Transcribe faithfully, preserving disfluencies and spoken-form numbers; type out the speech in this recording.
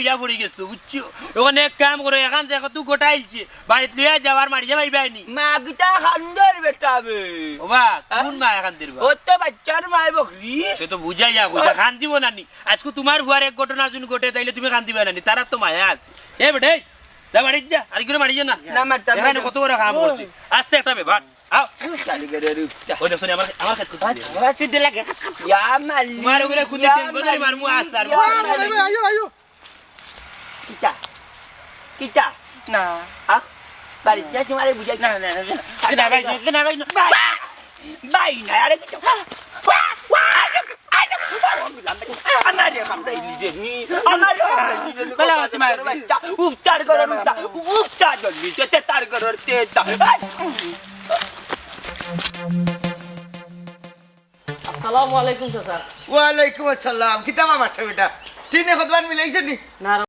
ইয়া পড়ি গেছো, বুঝছো? অখন এক কাম করো, এখান যে কত গোটা আইছে, বাড়িত লইয়া যাও, আর মারিয়া পাইবায় নি। মা কিতা কান্দর বেটা বে। ও বা, হ্যাঁ? কোন মা এখান দের বা? ও তো বাচ্চার মায় বকরি। সে তো বুঝাইয়া কইছে, কান্দিবো না নি। আজকে তোমার ফুয়ার এক ঘটনা যদি ঘটে, তাইলে তুমি কান্দিবায় না নি, তারার তো মায়া আছে। এ বেটা, এই, যা বাড়িত যা, আর কেউ মারিও না। না, মারতাম না। এখানে কত বড় কাম করছি, আস্তে একটা ব্যাপার। আও। তার ঘরর উক্তা। ওই দেখছো নি, আমার, আমার খেত করতে দিয়া। আমার খেত লাগে। ইয়া মালিক, তোমার ওগুলো খুঁজে ইয়া টেন করে মালিক, মারমু, আস, আর ইয়া মারমু। মালিক। আইও, আইও। কিতা? কিতা? না। আ? বাড়িত যা তোমারে বুঝাই। না, না, না, না। না, ভাই, না, না, ভাই, না। ভাই, ভাই, না, আরে কিতা? আমারে কামড়াই নিজে নি, আমারে কামড়াই নিজে নি। বেলা আছে, মার। বাচ্চা, উফ, তার ঘরর উফ, উফ, তার ঘরর নিচে, তে তার ঘরর তেতা। আসসালামু আলাইকুম চাচা। ওয়ালাইকুম আসসালাম। কিতা বা মারছো বেটা? টিনে কতবার মিলাইছো নি? না রে